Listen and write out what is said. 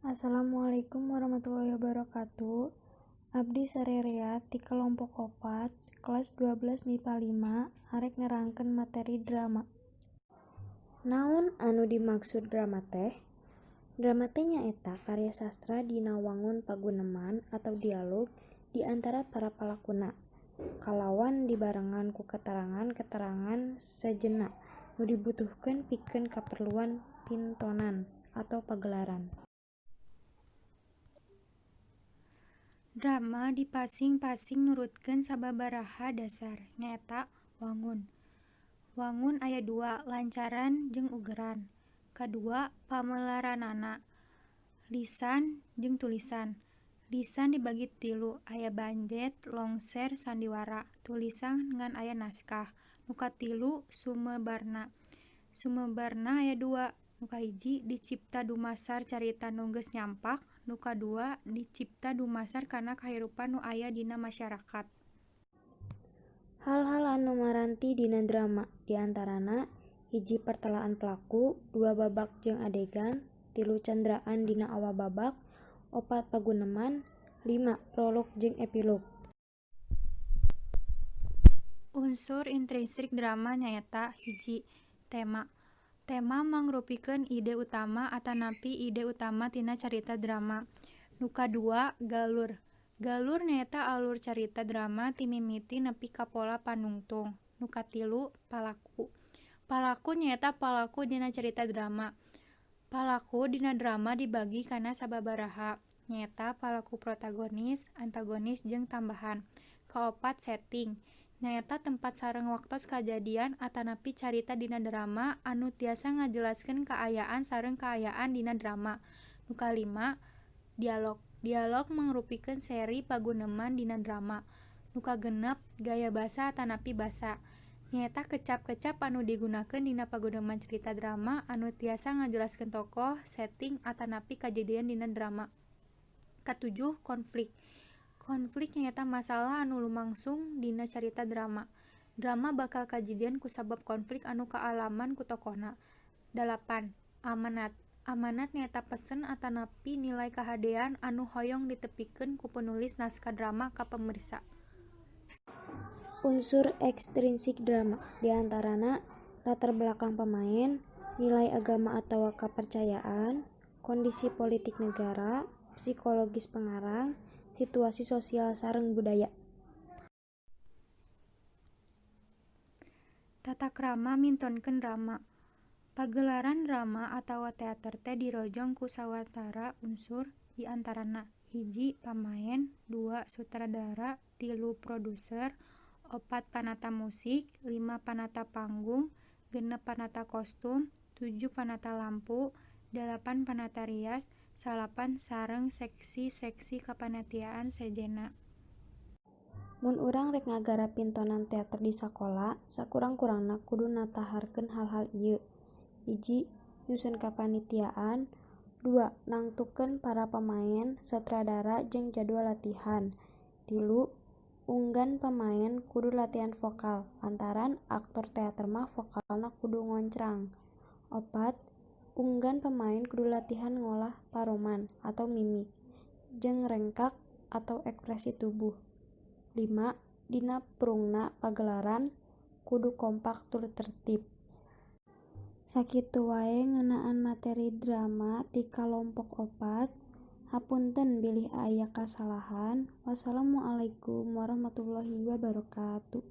Assalamualaikum warahmatullahi wabarakatuh. Abdi sarerea ti kelompok 4 kelas 12 MIPA 5 arek nerangkeun materi drama. Naon anu dimaksud drama teh? Drama teh nyaeta karya sastra dina wangun paguneman atau dialog di antara para palakuna, kalawan dibarengan ku keterangan-keterangan sejenna nu dibutuhkeun pikeun kaperluan pintonan atau pagelaran. Drama dipasing-pasing nurutkeun sababaraha dasar, nyaeta: Wangun. Wangun aya dua, lancaran jeung ugeran. Kadua, pamelaranana, lisan jeung tulisan. Lisan dibagi tilu, aya banjet, longser, sandiwara. Tulisan ngan aya naskah. Nu katilu, sumebarna. Sumebarna aya dua, nu kahiji dicipta dumasar carita nu geus nyampak, nu kadua dicipta dumasar kana kahirupan nu aya dina masyarakat. Hal-hal anu maranti dina drama diantarana: 1. Pertelaan pelaku, 2. Babak jeung adegan, 3. Candraan dina awal babak, 4. Paguneman, 5. Prolog jeung epilog. Unsur intrinsik drama nyaeta: 1. Tema. Tema mangrupikeun ide utama atanapi ide utama tina carita drama. Nu kadua, galur. Galur nyaeta alur carita drama ti mimiti nepi ka pola panungtung. Nu katilu, palaku. Palaku nyaeta palaku dina carita drama. Palaku dina drama dibagi kana sababaraha, nyaeta palaku protagonis, antagonis jeung tambahan. Kaopat, setting. Nyaeta tempat sareng waktos kajadian atanapi carita dina drama anu tiasa ngajelaskeun kaayaan sareng kaayaan dina drama. Nu kalima, dialog. Dialog mangrupikeun seri paguneman dina drama. Nu kagenep, gaya basa atanapi basa. Nyaeta kecap-kecap anu digunakeun dina paguneman carita drama anu tiasa ngajelaskeun tokoh, setting atanapi kajadian dina drama. Katujuh, konflik. Konflik nyaeta masalah anu lumangsung dina carita drama. Drama bakal kajadian kusabab konflik anu kaalaman ku tokohna. 8. Amanat. Amanat nyaeta pesen atanapi nilai kahadean anu hoyong ditepikeun ku penulis naskah drama ka pamirsa. Unsur ekstrinsik drama diantarana latar belakang pemain, nilai agama atawa kapercayaan, kondisi politik negara, psikologis pengarang, situasi sosial sareng budaya. Tatakrama mintonkeun drama. Pagelaran drama atawa teater teh dirojong ku sawatara unsur, di antarana: 1. Pamaen, 2. Sutradara, 3. Produser, 4. Panata musik, 5. Panata panggung, 6. Panata kostum, 7. Panata lampu, 8. Panata rias, 9. Sareng seksi-seksi kapanitiaan sejenna. Mun urang rek ngagarap pintonan teater di sakola, sakurang-kurangna kudu nataharkeun hal-hal ieu: 1. Nyusun kapanitiaan, 2. Nangtukeun para pamaen, sutradara jeung jadwal latihan, 3. Unggan pamaen kudu latihan vokal lantaran aktor teater mah vokalna kudu ngoncrang, 4. Unggan pamaen kudu latihan ngolah paroman atau mimik jeung rengkak atau ekspresi tubuh, 5. Dina prungna pagelaran kudu kompak tur tertib. Sakitu wae ngeunaan materi drama ti kalompok 4, hapunten bilih aya kasalahan. Wassalamualaikum warahmatullahi wabarakatuh.